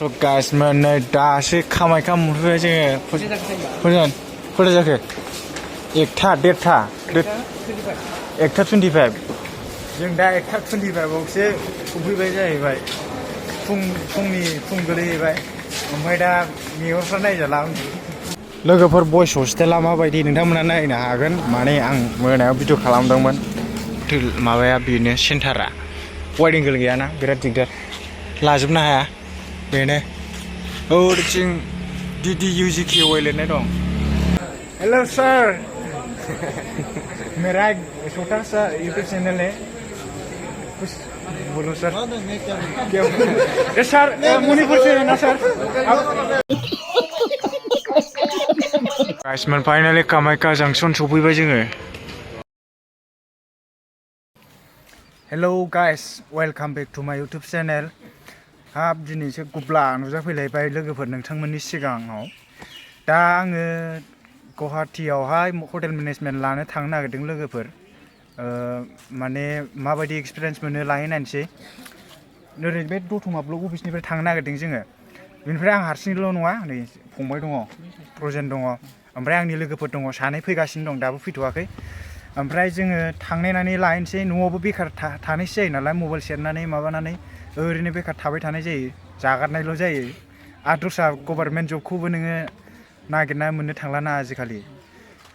So guys, mana dah Kamakam je, Put jacket. Ekta, deta, ekta 25. Jeng dah ekta 25 okse, ubi baca ibai. Fung geli ibai. Umpai dah mior sana jalan. Logofor boys hostel ama baidi nontonमोना नायनो हागोन माने आं मोनायाव video खालामदोंमोन माबाया बेनो सेन्टारा वाइडिंगल गैयाना बिराद दिगदार लाजोबनो हाया बेनो ओरैथिं DDUGK लिरनाय दं हेलो सर मेरा छोटा सा यूट्यूब चैनल है कुछ बोलो सर क्या सर मणिपुर से है ना सर Guys, man finally Kamakya Junction सफैबाय जोङो Hello guys, welcome back to my YouTube channel. हाब दिनैसो गुब्ला नुजाफैलायबाय लोगोफोर नोंथांमोननि सिगाङाव दा आङो गुवाहाटीयावहाय हटेल मेनेजमेन्ट लानो थांनो नागिरदों लोगोफोर माने माबायदि एक्सपिरियेन्स मोनो लाहैनायसै ओरै बे दतमा ब्लक अफिसनिफ्राय थांनो नागिरदों जोङो बेनिफ्राय आं हारसिंल' नङा नै फंबाय दङ प्रजेन दङ ओमफ्राय आंनि लोगोफोर दङ सानै फैगासिनो दं दाबो फैथ'वाखै ओमफ्राय जोङो थांनायनानै लाहैनोसै न'आवबो बेखार थानायसो जायो नालाय मबाइल सेरनानै माबानानै ओरैनो बेखार थाबाय थानाय जायो जागारनायल' जायो आरो दस्रा गभर्नमेन्ट जबखौबो नोङो नागिरना मोननो थांलाना आजिखालि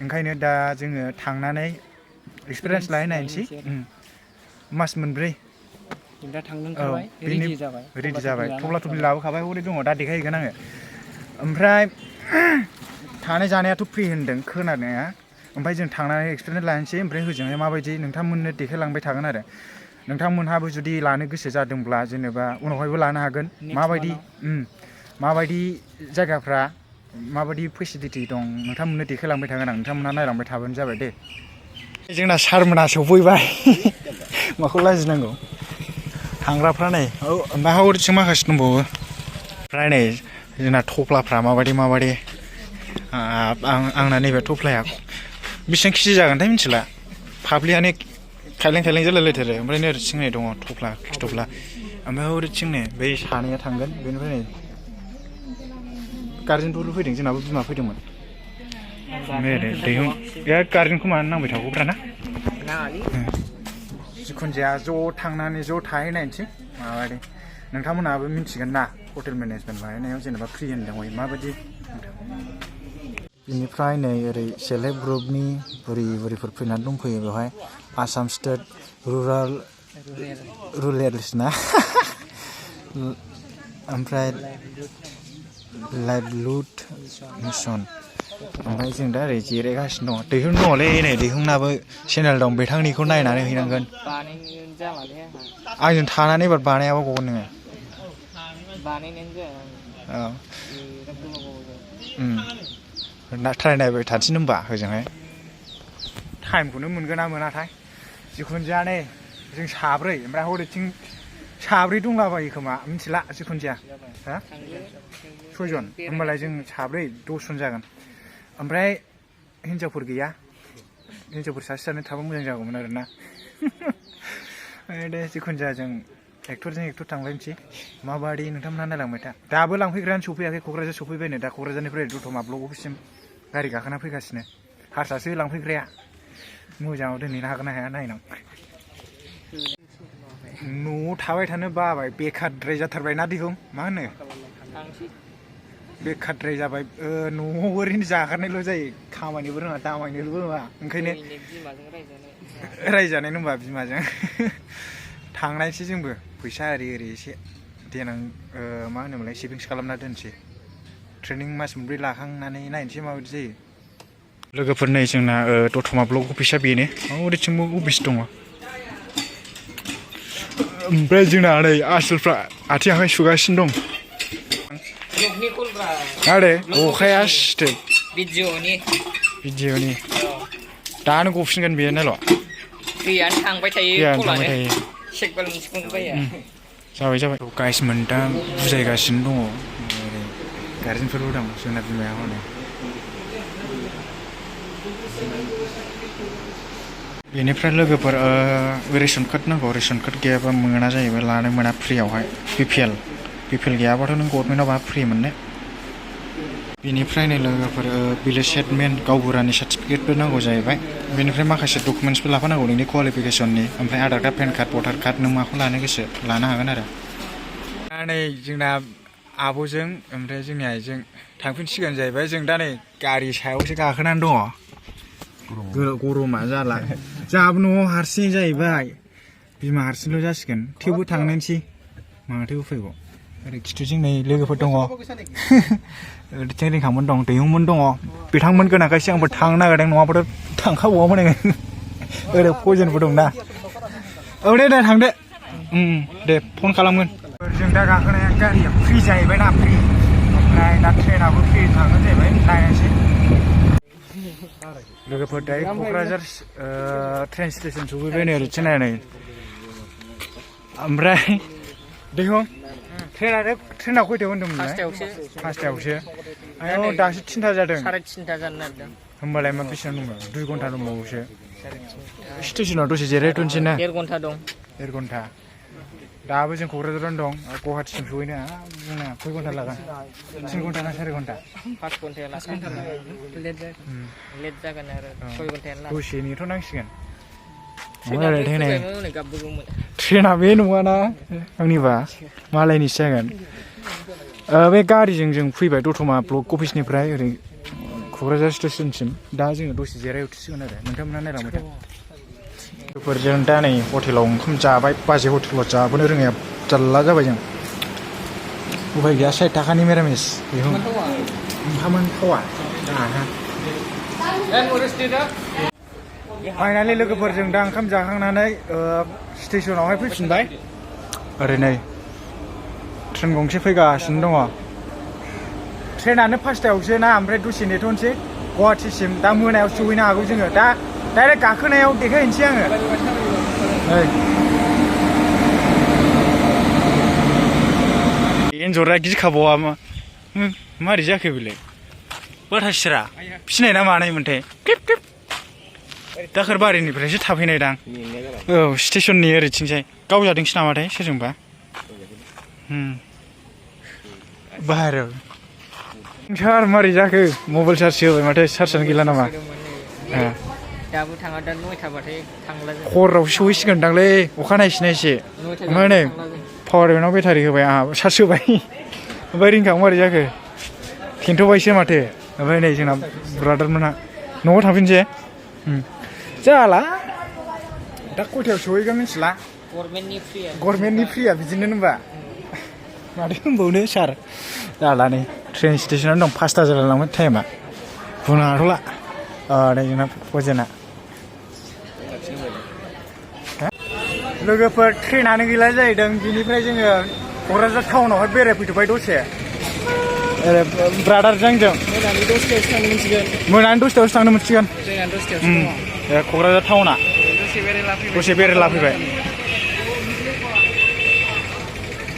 ओंखायनो दा जोङो थांनानै एक्सपिरियेन्स लाहैनायसै मास मोनब्रै दा थांखाबाय रेडि जाबाय थब्ला थब्लि लाबोखाबाय हरै दङ दा देखायहैगोन आङो ओमफ्राय थानाय जानायाथ' फ्रि होनदों खोनानाया ओमफ्राय जों थांनानै एक्सपिरियेन्स लानोसै ओमफ्राय होजोंहाय माबायदि नोंथांमोननो देखायलांबाय थागोन आरो नोंथांमोनहाबो जुदि लानो गोसो जादोंब्ला जेनेबा उनावहायबो लानो हागोन माबायदि जायगाफ्रा माबायदि फेसिलिटि दं नोंथांमोननो देखायलांबाय थागोन आं नोंथांमोनहा नायलांबाय थाबानो जाबाय दे जोंना सारमोना सफैबाय माखौ लाजिनांगौ थांग्राफ्रा नै ओमफ्राय हरैथिं माखासे दंबावो ओमफ्राय नै जोंना थफ्लाफ्रा माबायदि आंना नैबे थफ्लाया बेसेबां केजि जागोनथाय मिथिला फाफ्लियानो खायलें जालायलायथारो ओमफ्राय नै ओरैथिं नै दङ थफ्ला खिथफ्ला ओमफ्राय ओरैथिं नै बै सानैया थांगोन बेनिफ्राय नै गार्जेनफोरबो फैदों जोंनाबो बिमा फैदोंमोन दैहुं गार्जेनखौ मानो नांबाय थागौब्रा ना जिखुनु जाया ज' थांनानै ज' थाहैनायसै माबायदि नोंथांमोनहाबो मिथिगोन ना हटेल मेनेजमेन्ट लाहैनायाव जेनेबा फ्रि होनदों माबायदि बिनिफ्राय नै ओरै सेल्फ हेल्प ग्रुपनि बुरिफोर फैनानै दंफैयो बेवहाय आसाम स्टेट रुरेल्स ना ओमफ्राय लाइभलिहुड मिसन ओमफ्राय जों दा ओरै जिरायगासिनो दङ दैहुं दङलै नै दैहुंनाबो चेनेल दं बेथांनिखौ नायनानै हैनांगोन आंजों थानानै एबार बानायाबा गगोन नोङो ट्राइ नायबाय थानोसै होनबा होजोंहाय टाइमखौनो मोनगोन ना मोनाथाय जिखुनु जाया नै जों साब्रै ओमफ्राय हरैथिं साब्रै दंलाबायो खोमा मिथिला जिखुनु जाया हा 6 जन होमबालाय जों साब्रै 10 जन जागोन ओमफ्राय हिनजावफोर गैया हिनजावफोर सासे थाबा मोजां जागौमोन आरोना दे जिखुनु जाया जों एक्टरजों एक्टर थांलायनोसै माबायदि नोंथांमोनहा नायलांबाय था दाबो लांफैग्रायानो सफैयाखै क'क्राझार सफैबायनो दा क'क्राझारनिफ्राय दतमा ब्लक अफिससिम गारि गाखोना फैगासिनो हारसासो लांफैग्राया मोजाङाव दोनहैनो हागोन ना हाया नायनां न'आव थाबाय थानो बाबाय बेखारद्राय जाथारबाय ना दिहुं मा होनो बेखारद्राय जाबाय न'आव ओरैनो जागारनायल' जायो खामानिबो रोङा दामायनोबो रोङा ओंखायनो रायजानाय होनबा बिमाजों थांनायसै जोंबो फैसा ओरै एसे देनां मा होनोमोनलाय सेभिंस खालामना दोनसै ट्रेनिं मास मोनब्रै लाखांनानै नायनोसै माबायदि जायो लोगोफोर नै जोंना दतमा ब्लक अफिसा बेनो ओरैथिंबो अफिस दङ ओमफ्राय जोंना नै आसोलफ्रा आथिं आखाइ सुगासिनो दं आरे अखाया सिथोब भिडिअनि दानो गफिनगोन बेयो नायल' दैयानो थांबाय थायो जाबाय गाइसमोन दा बुजायगासिनो दङ ओरै गार्जेनफोरबो दं जोंना बिमाया हनै बेनिफ्राय लोगोफोर रेशन कार्ड नांगौ रेशन कार्ड गैयाबा मोना जाहैबाय लानो मोना फ्रियावहाय BPL बिपिएल गैयाबाथ' नों गभर्नमेन्टआव बा फ्रि मोननो बेनिफ्रायनो लोगोफोर भिलेज सेटलमेन्ट गावबुरानि सार्टिफिकेटबो नांगौ जाहैबाय बेनिफ्राय माखासे डकुमेन्टसबो लाफानांगौ नोंनि क्वालिफिकेसननि ओमफ्राय आधार कार्ड पेन कार्ड भटार कार्ड नों माखौ लानो गोसो लानो हागोन आरो नै जोंना आब'जों ओमफ्राय जोंनि आइजों थांफिनसिगोन जाहैबाय जों दा नै गारि सायावसो गाखोनानै दङ गरमा जाला जोंहाबो न'आव हारसिं जाहैबाय बिमा हारसिंल' जासिगोन थेवबो थांनोसै माथो उफायबाव ओरै खिथुजों नै लोगोफोर दङ ओरैथिं रिंखांमोन दं दैहुंमोन दङ बिथांमोन गोनांखायसो आंबो थांनो नागिरदों नङाबाथ' थांखाबावामोन आङो ओरै पयजनबो दंना औ दे थांदो दे फन खालामगोन जों दा गाखोनाया गारिया फ्रि जाहैबाय ना फ्रि ओमफ्राय दा ट्रेनाबो फ्रि थांगोन जाहैबाय नायनोसै लोगोफोर दायो क'क्राझार ट्रेन स्टेसन सफैबाय नै ओरैथिं नायनानै ओमफ्राय दैहुं ट्रेना खयथायाव होन्दोंमोन पासथायावसो आयौ दासो 3था जादों 3:30 जानो नागिरदों होमबालाय मा बेसेबां दंबावो 2 घन्टा दंबावोसो स्टेसनाव दसे जिरायथ'नोसै ना 1.5 घन्टा दं 1 घन्टा दाबो जों क'क्राझारावनो दं गुवाहाटिसिम सहैनो जोंना खय घन्टा लागोन 3 घन्टा ना 4 घन्टा 5 घन्टाया लागोन लेट जागोन आरो 6 घन्टायानो लागोन दसे नेथ'नांसिगोन ट्रेना बे नङाना आंनिबा मालायनिसो जागोन बे गारिजों जों फैबाय दतमा ब्लक अफिसनिफ्राय ओरै क'क्राझार स्टेसनसिम दा जोङो दसे जिरायहैसिगोन आरो नोंथांमोना नायलांबाय था लोगोफोरजों दा नै हटेलाव ओंखाम जाबाय बाजै हटेलाव जाबोनो रोङाया जारला जाबाय जों उफाय गैया 60 थाखानि मिरामिस बेखौ ओंखामोन थावा फाइनालि लोगोफोरजों दा ओंखाम जाखांनानै स्टेसनावहाय फैफिनबाय ओरै नै ट्रेन गंसे फैगासिनो दङ ट्रेनानो 5थायावसो ना ओमफ्राय दसे नेथ'नोसै गुवाहाटिसिम दा मोनायाव सहैनो हागौ जोङो दा डाइरेक्ट गाखोनायाव देखायहैनोसै आङो एन्जरा गिखाबावा मारै जाखो बेलाय बाथासिरा फिसिनाय ना मानायमोनथाय दाखोर बारिनिफ्रायसो थाफैनायदां औ स्टेसननि ओरैथिंजाय गावजादोंसो नामाथाय सोरजोंबा बाहेरायाव सार मारै जाखो मबाइल चार्ज होबाय माथो चार्जआनो गैला नामा दाबो थाङा दा 9थाबाथाय थांला जों हरावसो सहैसिगोनदांलै अखा नायसि ओमफ्राय नै पावार बेंकआव बेटारि होबाय आंहा चार्ज होबाय ओमफ्राय रिंखां मारै जाखो थेन्थ'बायसो माथो ओमफ्राय नै जोंना ब्रादारमोनहा न'आव थांफिनसै जाला दा खयथायाव सहैगोन मिथिला गभर्नमेन्टनि फ्रिया बिदिनो होनबा माथो होनबावनो सार जाला नै ट्रेन स्टेसनानो दं 5था जालायलांबाय टाइमा बुंनो हाथ'ला नै जोंना फजेना लोगोफोर ट्रेनानो गैला जाहैदों बिनिफ्राय जोङो क'क्राझार टाउनावहाय बेरायफैथ'बाय दसे ब्रादारजों जों मोनानि 10थायावसो थांनो मोनसिगोन क'क्राझार टाउना दसे बेरायला फैबाय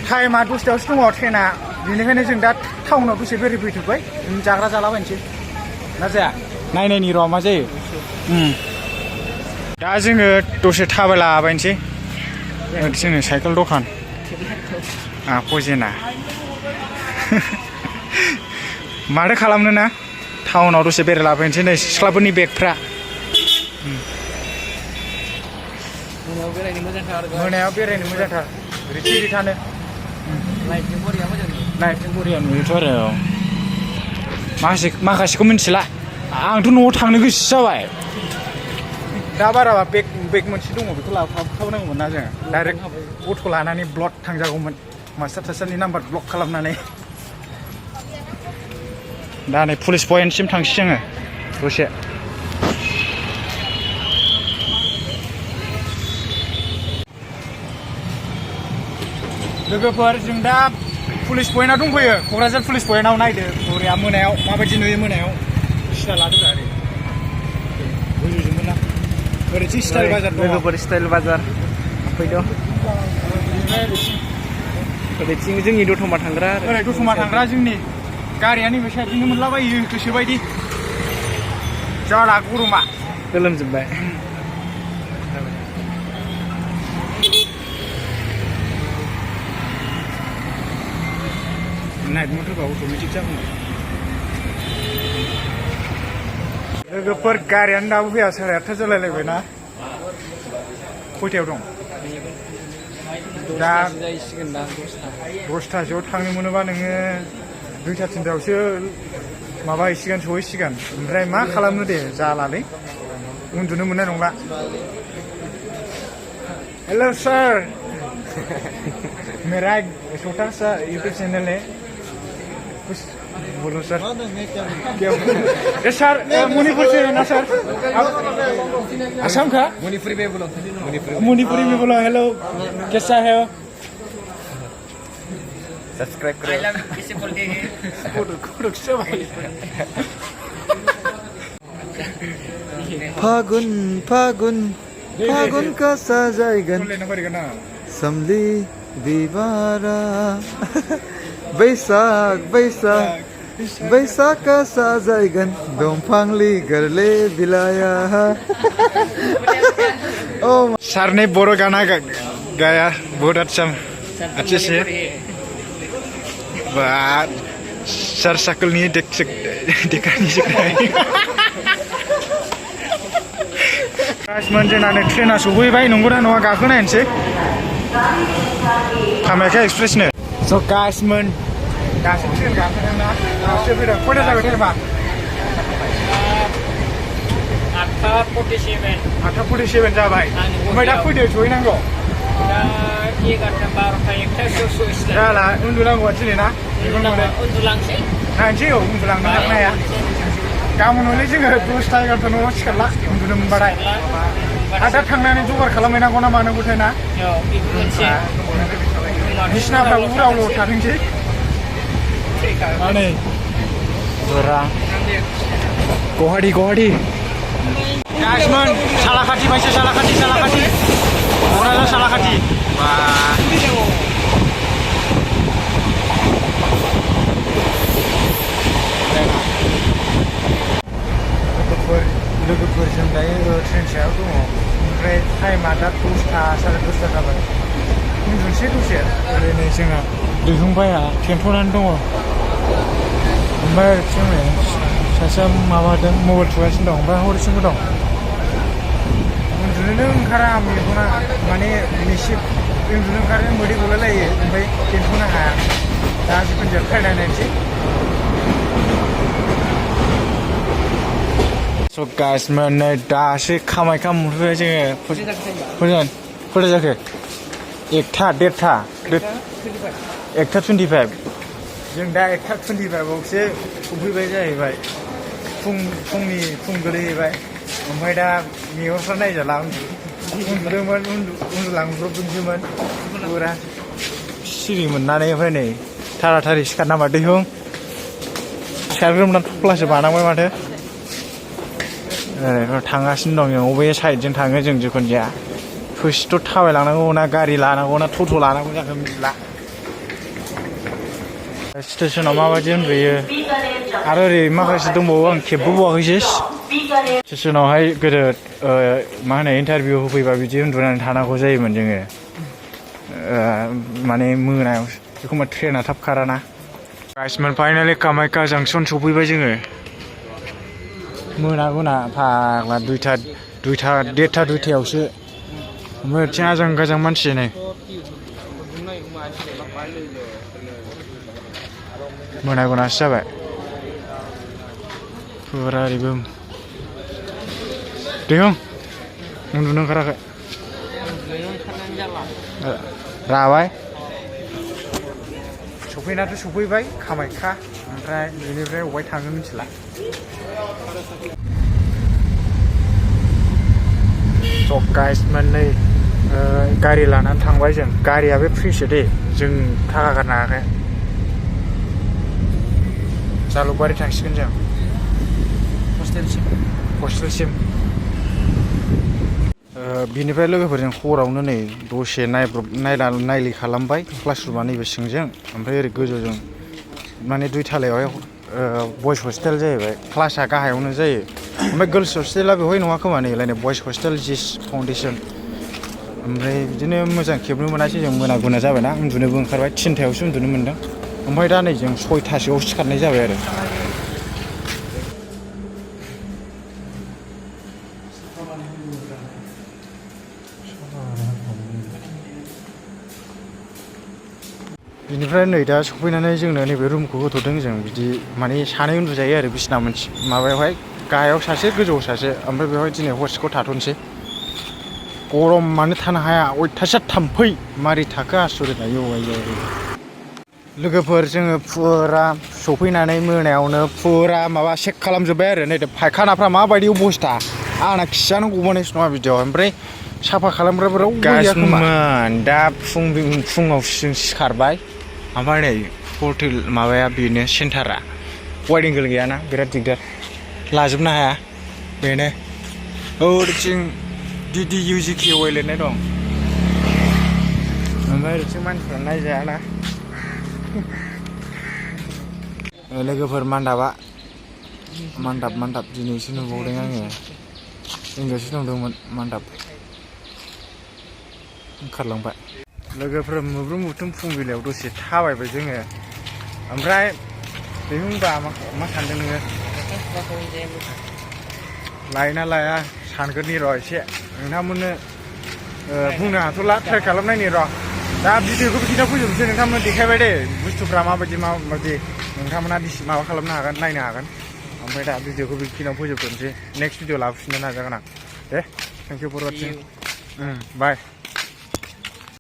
टाइमा 10थायावसो दङ ट्रेना बेनिखायनो जों दा टाउनाव दसे बेरायफैथ'बाय जाग्रा जालाबायनोसै ना जाया नायनायनि र' मा जायो दा जोङो दसे थाबायलाबायनोसै जोङो साइकेल दखान फजेना माथो खालामनो ना टाउनाव दसे बेरायलाबायनोसै नै सिख्लाफोरनि बेगफ्रा मोनायाव बेरायनो मोजांथार रिथि रिथानो लाइटजों बरिया नुयोथ' आरो माखासेखौ मिथिला आंथ' न'आव थांनो गोसो जाबाय दा बाराबा बेग मोनसे दङ बेखौ लाफाखानांगौमोन ना जोङो डाइरेक्ट अट' लानानै ब्लक थांजागौमोन मास्टार थासारनि नाम्बार ब्लक खालामनानै दा नै पुलिस पइन्टसिम थांसै जोङो दसे लोगोफोर जों दा पुलिस पइन्टआव दंफैयो क'क्राझार पुलिस पइन्टआव नायदो बरिया मोनायाव माबायदि नुयो मोनायाव सिदा लादों आरो गोजौजोंमोन ना ओरैथिं स्टाइल बाजार दं लोगोफोर स्टाइल बाजार फैदो ओरैथिं जोंनि दतमा थांग्रा ओरै दतमा थांग्रा जोंनि गारिया नैबे साइडजोंनो मोनलाबायो गोसोबायदि जाला गरमा गोलोमजोब्बाय नाइट मड होबा अट'मेटिक जागोन लोगोफोर गारियानो दाबो फैया 8:30 जालायलायबाय ना खयथायाव दं दा 10:00सोआव थांनो मोनोबा नोङो 2:00 3:00आवसो माबाहैसिगोन सहैसिगोन ओमफ्राय मा खालामनो दे जालालै उन्दुनो मोननाय नंला हेलो सर मेरा एक छोटा सा यूट्यूब चैनल है कुछ बोलो सर ये सर मणिपुर से है ना सर असम का मणिपुरी में बोलो हेलो कैसा है सब्सक्राइब करो आई लव किसे बोलते हैं कुछ से भाई फागुन फागुन फागुन का साजायगन समली बिबारा बैसाग बैसाग बैसाग का साजायगन दंफांली गोरलै बिलाया ओ सर ने बोरो गाना गाया बहुत अच्छा अच्छे से बात सर सकल नहीं देखा नहीं सकता गाइसमोन जोंना नै ट्रेना सफैबाय नंगौना नङा गाखोनायनोसै कामाख्या एक्सप्रेसनो स' गाइसमोन दासो ट्रेन गाखोदोंना दासो फैदों खयथा जाबाय ट्रेना 8:47 जाबाय ओमफ्राय दा फैदो सहैनांगौ दा 11:00 12:00 1:00सोआव सहैसिगोन जाला उन्दुनांगौआ दिनै ना उन्दुलांसै नायनोसै औ उन्दुलांनो हागोन हाया गाबोन हले जोङो 10:00 11:00 न'आव सिखारला उन्दुनो मोनबाथाय आरो दा थांनानै जगार खालामहैनांगौ ना मानांगौथाय ना बिसिनाफ्राबो उरावल' थाथोंसै नै बुरा गुवाहाटी गाइसमोन सालाखाथि बायसो सालाखाथि क'क्राझार सालाखाथि लोगोफोरजों दायो ट्रेन सायाव दङ ओमफ्राय टाइमा दा 10:00 10:30 जाबाय उन्दुनोसै दसे ओरै नै जोंहा दैहुंबाया थेन्थ'नानै दङ ओमफ्राय जोङो सासेया माबादों मबाइल थुगासिनो दं ओमफ्राय हरसिंबो दं उन्दुनोनो ओंखारा मेगना माने एसे उन्दुनो ओंखारो मोदै गलायलायो ओमफ्राय थेन्थ'नो हाया दा जिखुनु जाया खायना नायनोसै स' गाइसमोन नै दासो कामाख्या मोनफैबाय जोङो खयथा जाखो 1:25 जों दा 1:25आवसो सफैबाय जाहैबाय फुं गोलैहैबाय ओमफ्राय दा मेगनफ्रा नायजाला उन्दुदोंमोन उन्दुलांब्रबदोंसोमोन फुरा सिरि मोननानै ओमफ्राय नै थारा सिखारना माथो दैहुं सिखारग्रोमोना थफ्लासो बानांबाय माथो थांगासिनो दं जों बबे साइडजों थाङो जों जिखुनु जाया ससेथ' थाबायलांनांगौ ना गारि लानांगौ ना टट' लानांगौ जाखो मिथिला स्टेसनाव माबायदि उन्दुयो आरो ओरै माखासे दंबावो आं खेबबो बावाखैसो स्टेसनावहाय गोदो मा होनो इन्टारभिउ होफैबा बिदि उन्दुनानै थानांगौ जायोमोन जोङो माने मोनायाव एखमबा ट्रेना थाब खाराना गाइसमोन फाइनालि कामाख्या जांसन सफैबाय जोङो मोना फाग्ला 1:30-2:00आवसो ओमफ्राय बिथिं आजां गाजां मानसि नै मोनासो जाबाय फुरा ओरैबो दैहुं उन्दुनो ओंखाराखै राबाय सफैनायाथ' सफैबाय कामाख्या ओमफ्राय बेनिफ्राय अबाय थाङो मिथिला गाइसमोन नै गारि लानानै थांबाय जों गारिया बे फ्रिसो दे जों थाखा गारनो हायाखै जालुकबारि थांसिगोन जों हस्टेलसिम बिनिफ्राय लोगोफोरजों हरावनो नै दसे नायलि खालामबाय क्लास रुमा नैबे सिंजों ओमफ्राय ओरै गोजौजों माने 2 थालायावहाय बयस हस्टेल जाहैबाय क्लासआ गाहायावनो जायो ओमफ्राय गर्ल्स हस्टेला बेवहाय नङा खोमा नै बयस हस्टेल जिस फाउन्डेसन ओमफ्राय बिदिनो मोजां खेबनो मोनासै जों मोना जाबायना उन्दुनोबो ओंखारबाय 3:00आवसो उन्दुनो मोन्दों ओमफ्राय दा नै जों 6थासोआव सिखारनाय जाबाय आरो बिनिफ्राय नै दा सफैनानै जोंनो नैबे रुमखौ होथ'दों जों बिदि माने सानै उन्दुजायो आरो बिसिना मोनसे माबायावहाय गाहायाव सासे गोजौआव सासे ओमफ्राय बेवहाय दिनै हरसेखौ थाथ'नोसै गरमानो थानो हाया अयथासार थाम्फै मारै थाखो आसरित आयौ लोगोफोर जोङो फुरा सफैनानै मोनायावनो फुरा माबा चेक खालामजोब्बाय आरो नै फायखानाफ्रा माबायदि अबस्था आंना खियानो गबावनायसो नङा बिदियाव ओमफ्राय साफा खालामग्राफोराव गैयामोन दा फुङाव जों सिखारबाय ओमफ्राय नै हटेल माबाया बेनो सेन्टारा वाइड एंगोल गैयाना बिराद दिगदार लाजोबनो हाया बेनो ओरैथिं DDUGK लिरनाय दं ओमफ्राय ओरैथिं मानसिफ्रा नायजायाना लोगोफोर मान्दाब दिनैसो नुबावदों आङो इंलिससो नुदोंमोन मान्दाब ओंखारलांबाय लोगोफोर मुब्रुम बुथुम फुंबिलियाव दसे थाबायबाय जोङो ओमफ्राय बेखौबा मा सानदों नोङो लायोना लाया सानगोरनि र' एसे नोंथांमोननो बुंनो हाथ'ला ट्राइ खालामनायनि र' दा भिडिअखौ बिदिनो फोजोबनोसै नोंथांमोन देखायबाय दे बुस्थुफ्रा माबायदि नोंथांमोना माबा खालामनो हागोन नायनो हागोन ओमफ्राय दा भिडिअखौ बिदिनो फोजोबथ'नोसै नेक्स्ट भिडिअ लाबोफिननो नाजागोन आं दे thank you for watching bye